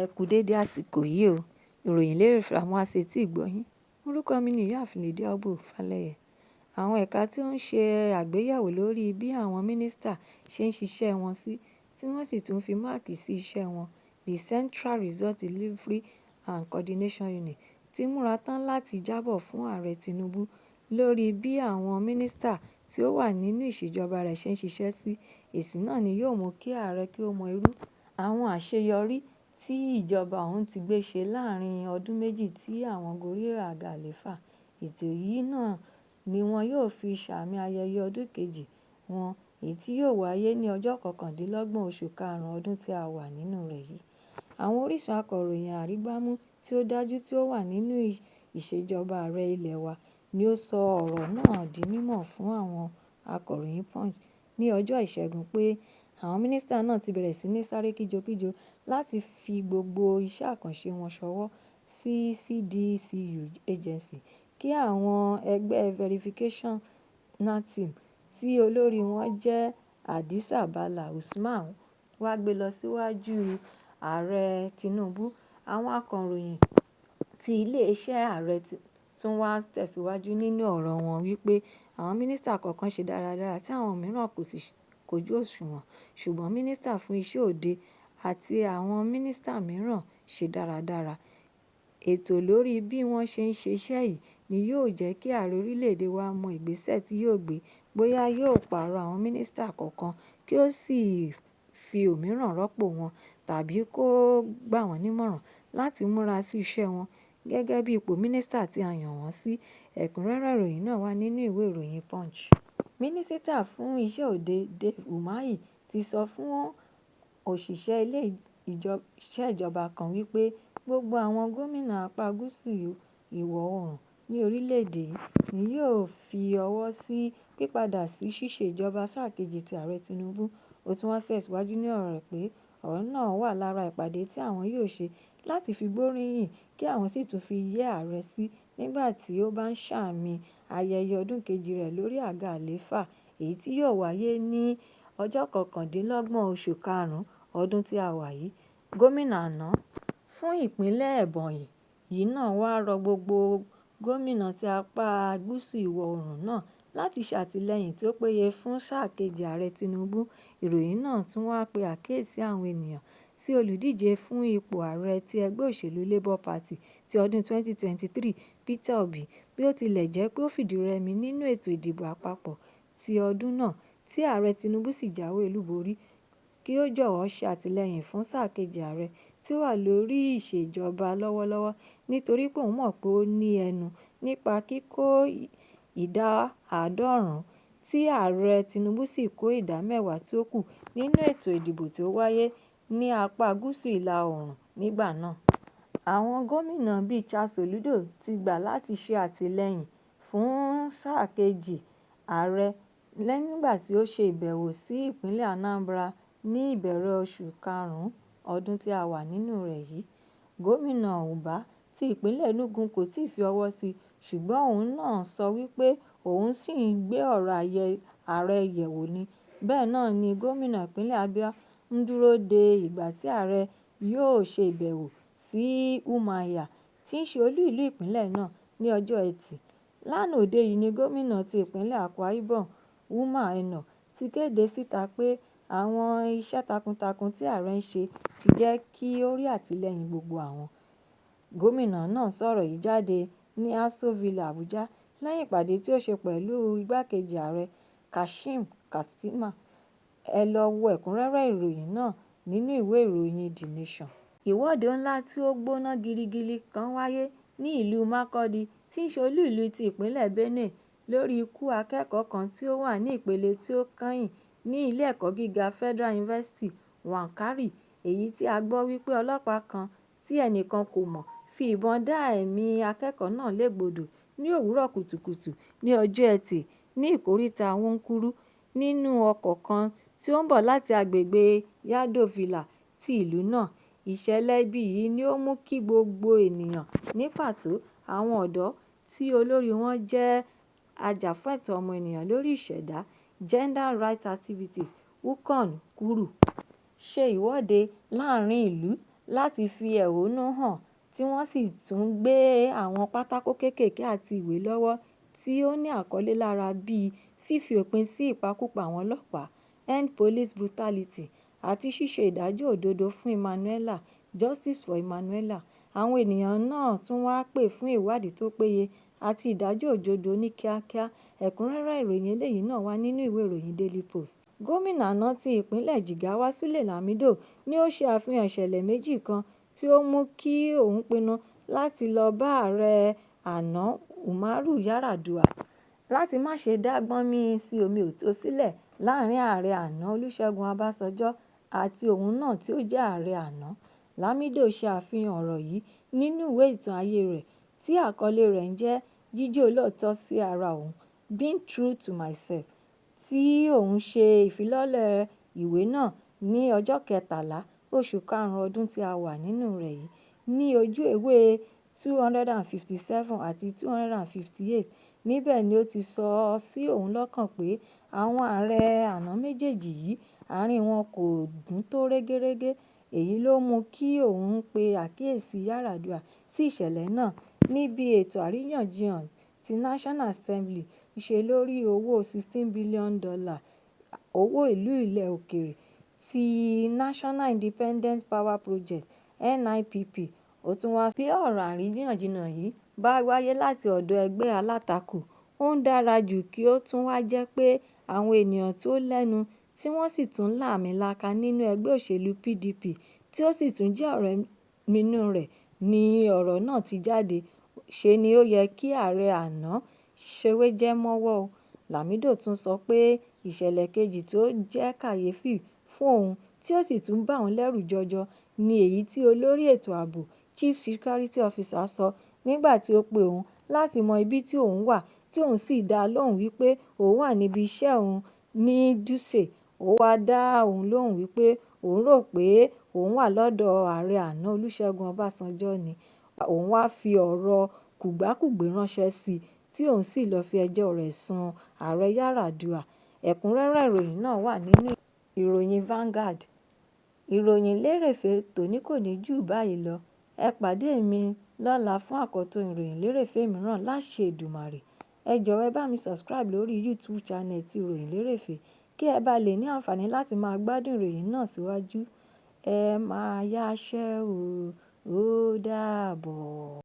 Ẹ kú dédé àsìkò yìí o. Ìròyìn lérèfé amúasétí ìgbọ́ yín. Orúkọ mi ni Ìyáàfin Lydia Ogbu Falẹyẹ. Àwọn ẹ̀ka tí ó ń ṣe àgbéyẹ̀wò lórí bí àwọn mínísítà ṣe ń ṣiṣẹ́ wọn sí, tí wọ́n sì tún fi máàkì sí iṣẹ́ wọn, The Central Results Delivery and Coordination Unit, ti múra tán láti jábọ̀ fún Ààrẹ Tinubu lórí bí àwọn mínísítà tí ó wà nínú ìṣèjọba rẹ̀ ṣe ń ṣiṣẹ́ sí. Èsì náà ni yóò mú kí ààrẹ kí ó mọ irú àwọn àṣeyọrí tí ìjọba òun ti gbé ṣe láàrin ọdún méjì tí àwọn gorí àga àlééfà. Ètò yìí náà ni wọn yóò fi sààmì ayẹyẹ ọdún kejì wọn, èyí tí yóò wáyé ní ọjọ́ 29 oṣù karùn-ún ọdún tí a wà nínú rẹ̀ yìí. Àwọn orísun akọ̀ròyìn arígbámú tí ó dájú tí ó wà nínú ìṣèjọba ààrẹ ilẹ̀ wa ni ó sọ ọ̀rọ̀ náà di mímọ̀ fún àwọn akọ̀ròyìn Punch ní ọjọ́ Ìṣẹ́gun pé àwọn mínísítà náà ti bẹ̀rẹ̀ sí ní sáré kíjokíjo láti fi gbogbo iṣẹ́ àkànṣe wọn ṣọwọ́ sí CDCU Agency kí àwọn ẹgbẹ́ Verificational Team tí olórí wọn jẹ́ Hadiza Bala Usman wá gbé lọ síwájú Ààrẹ Tinubu. Àwọn akọ̀ròyìn ti iléeṣẹ́ ààrẹ tún wá tẹ̀síwájú nínú ọ̀rọ̀ wọn wípé àwọn mínísítà kọ̀ọ̀kan ṣe dáradára tí àwọn mìíràn kò sì kójú òṣùwọ̀n, ṣùgbọ́n mínísítà fún iṣẹ́ òde àti àwọn mínísítà mìíràn ṣe dáradára. Ètò lórí bí wọ́n ṣe ń ṣiṣẹ́ yìí ni yóò jẹ́ kí ààrẹ orílẹ̀-èdè wa mọ ìgbésẹ̀ tí yóò gbé, bóyá yóò pààrọ̀ àwọn mínísítà kọ̀ọ̀kan kí ó sì fi òmíràn rọ́pò wọn tàbí kó gbà wọ́n nímọ̀ràn láti múra sí iṣẹ́ wọn gẹ́gẹ́ bí ipò mínísítà tí a yàn wọ́n sí. Ẹ̀kúnrẹ́rẹ́ ìròyìn náà wà nínú ìwé ìròyìn Punch. Mínísítà fún iṣẹ́ òde Dave Umahi ti sọ fún òṣìṣẹ́ ilé-iṣẹ́ ìjọba kan wípé gbogbo àwọn gómìnà apá gúúsù ìwọ̀ oòrùn ní orílẹ̀-èdè yìí ni yóò fi ọwọ́ sí pípadà sí ṣíṣe ìjọba sáà kejì ti Ààrẹ Tinubu. Ó tún wá tẹ̀síwájú ní ọ̀rọ̀ rẹ̀ pé ọ̀rọ̀ náà wà lára ìpàdé tí àwọn yóò ṣe láti fi gbóríyìn kí àwọn sì tún fi yẹ́ ààrẹ sí nígbà tí ó bá ń sààmì ayẹyẹ ọdún kejì rẹ̀ lórí àga àlééfà, èyí tí yóò wáyé ní ọjọ́ 29 oṣù karùn-ún ọdún tí a wà yìí. Gómìnà àná fún ìpínlẹ̀ Ebonyi yìí náà wá rọ gbogbo gómìnà ti apá gúúsù ìwọ̀ oòrùn náà láti ṣe àtìlẹ́yìn tí ó péye fún sáà kejì Ààrẹ Tinubu. Ìròyìn náà tún wá pe àkíyèsí àwọn ènìyàn sí olùdíje fún ipò ààrẹ ti ẹgbẹ́ òṣèlú Labour Party ti ọdún 2023, Peter Obi, bí ó tilẹ̀ jẹ́ pé ó fìdírẹmi nínú ètò ìdìbò àpapọ̀ ti ọdún náà tí Ààrẹ Tinubu sì jáwé olúborí, kí ó jọ̀wọ́ ṣe àtìlẹ́yìn fún sáà kejì ààrẹ tí ó wà lórí ìṣèjọba lọ́wọ́lọ́wọ́ nítorí pé òun mọ̀ pé ó ní ẹnu nípa kíkó ìdá 90 tí Ààrẹ Tinubu sì kó ìdá 10 tí ó kù nínú ètò ìdìbò tí ó wáyé ní apá gúúsù ìlà oòrùn nígbà náà. Àwọn gómìnà bíi Charles Soludo ti gbà láti ṣe àtìlẹ́yìn fún sáà kejì ààrẹ nígbà tí ó ṣe ìbẹ̀wò sí ìpínlẹ̀ Anambra ní ìbẹ̀rẹ̀ oṣù karùn-ún ọdún tí a wà nínú rẹ̀ yìí. Gómìnà Ubah ti ìpínlẹ̀ Enugu kò tíì fi ọwọ́ sí, ṣùgbọ́n òun náà sọ wípé òun ṣì ń gbé ọ̀rọ̀ ààrẹ yẹ̀wò ni. Bẹ́ẹ̀ náà ni gómìnà ìpínlẹ̀ Abia ń dúró de ìgbà tí ààrẹ yóò ṣe ìbẹ̀wò sí Umuahia tí í ṣe olú ìlú ìpínlẹ̀ náà ní ọjọ́ Ẹtì. Lánàá òde yìí ni gómìnà ti ìpínlẹ̀ Akwa Ibom, Umo Eno, ti kéde síta pé àwọn iṣẹ́ takuntakun tí ààrẹ ń ṣe ti jẹ́ kí ó rí àtìlẹ́yìn gbogbo àwọn. Gómìnà náà sọ̀rọ̀ yìí jáde ní Aso Villa, Abuja lẹ́yìn ìpàdé tí ó ṣe pẹ̀lú igbákejì ààrẹ Kashim Shettima. Ẹ lọ wo ẹ̀kúnrẹ́rẹ́ ìròyìn náà nínú ìwé ìròyìn The Nation. Ìwọ́de ńlá tí ó gbóná girigiri kan wáyé ní ìlú Makurdi tí í ṣe olú ìlú ti ìpínlẹ̀ Benue lórí ikú akẹ́kọ̀ọ́ kan tí ó wà ní ìpele tí ó kányìn ní ilé ẹ̀kọ́ gíga Federal University, Wukari, èyí tí a gbọ́ wípé ọlọ́pàá kan tí ẹnìkan kò mọ̀ fi ìbọn dá ẹ̀mí akẹ́kọ̀ọ́ náà légbodò ní òwúrọ̀ kùtùkùtù ní ọjọ́ Ẹtì ní ìkóríta Wunkur nínú ọkọ̀ kan tí ó ń bọ̀ láti agbègbè Yado Villa ti ìlú náà. Ìṣẹ̀lẹ̀ ibi yìí ni ó mú kí gbogbo ènìyàn ní pàtó àwọn ọ̀dọ́ tí olórí wọn jẹ́ ajàfẹ́tọ̀ọ́ ọmọnìyàn lórí ìṣẹ̀dá (Gender Rights Activist) Ukon Kuru, ṣe ìwọ́de láàrin ìlú. láti fi ẹ̀hónú hàn tí wọ́n sì tún gbé àwọn pátákó kéékèèké àti ìwé lọ́wọ́ tí ó ní àkọlé lára bíi fífi òpin sí ìpakúpa àwọn ọlọ́pàá, End Police Brutality, àti ṣíṣe ìdájọ́ òdodo fún Emmanuela, Justice for Emmanuela. Àwọn ènìyàn náà tún wá pè fún ìwádìí tó péye àti ìdájọ́ òdodo ní kíákíá. Ẹ̀kúnrẹ́rẹ́ ìròyìn eléyìí náà wà nínú ìwé ìròyìn Daily Post. Gómìnà àná ti ìpínlẹ̀ Jigawa Sule Lamido ni ó ṣe àfihàn ìṣẹ̀lẹ̀ méjì kan tí ó mú kí òun pinnu láti lọ bá ààrẹ àná Umaru Yar'Adua láti má ṣe dá gbọ́nmi-sí-omi-ò-tó sílẹ̀ láàrin ààrẹ àná Olúṣẹ́gun Ọbásanjọ́ àti òun náà tí ó jẹ́ ààrẹ àná. Lamido ṣe àfihàn ọ̀rọ̀ yìí nínú ìwé ìtàn ayé rẹ̀ tí àkọlé rẹ̀ ń jẹ́ Jíjẹ́ Olóòótọ́ sí Ara Òun, Being True to Myself, tí òun ṣe ìfilọ́lẹ̀ ìwé náà ní ọjọ́ 13, oṣù karùn-ún ọdún tí a wà nínú rẹ̀ yìí ní ojú ewé 257 àti 258. Níbẹ̀ ni ó ti sọ sí òun lọ́kàn pé àwọn ààrẹ àná méjèèjì yìí, àárín wọn kò gún tó régérégé. Èyí ló mú kí òun pe àkíyèsí Yar'Adua sí ìṣẹ̀lẹ̀ náà níbi ètò àríyànjiyàn tí National Assembly ṣe lórí owó $16 billion owó ìlú ilẹ̀ òkèèrè ti National Independent Power Project (NIPP). Ó tún wá bí ọ̀rọ̀ àríyànjiyàn yìí bá wáyé láti ọ̀dọ̀ ẹgbẹ́ alátakò, ó ń dára jù kí ó tún wá jẹ́ pé àwọn ènìyàn tó lẹ́nu tí wọ́n sì tún lààmìlaka nínú ẹgbẹ́ òṣèlú PDP tí ó sì tún jẹ́ ọ̀rẹ́ inú rẹ̀ ni ọ̀rọ̀ náà ti jáde. Ṣe ni ó yẹ kí ààrẹ àná ṣèwéjẹ́mọ́wọ́. Lamido tún sọ pé ìṣẹ̀lẹ̀ kejì tó jẹ́ kàyéfì fún òun tí ó sì tún bá òun lẹ́rù jọjọ ni èyí tí olórí ètò ààbò, Chief Security Officer, sọ nígbà tí ó pe òun láti mọ ibi tí òun wà tí òun sì dá a lóhùn wípé òun wà níbi iṣẹ́ òun ní Dutse. Ó wá dá òun lóhùn wípé òun rò pé òun wà lọ́dọ̀ ààrẹ àná Olúṣẹ́gun Ọbásanjọ́ ni. Òun wá fi ọ̀rọ̀ kùgbákùgbé ránṣẹ́ sí i tí òun sì lọ́ọ́ fi ẹjọ́ rẹ̀ sun ààrẹ Yar'Adua. Ẹ̀kúnrẹ́rẹ́ ìròyìn náà wà nínú ìròyìn Vanguard. Ìròyìn lérèfé tòní kò ní jù báyìí lọ. Ẹ pàdé mi lọ́la fún àkọ́tún ìròyìn lérèfé mìíràn láṣẹ Èdùmàrè. Ẹ jọ̀wọ́ ẹ bá mi subscribe lórí YouTube channel ti Ìròyìn Lérèfé kí ẹ bá lè ní àǹfààní láti máa gbádùn ìròyìn náà síwájú. Ẹ máa yáṣẹ́ o, ó dàbọ̀.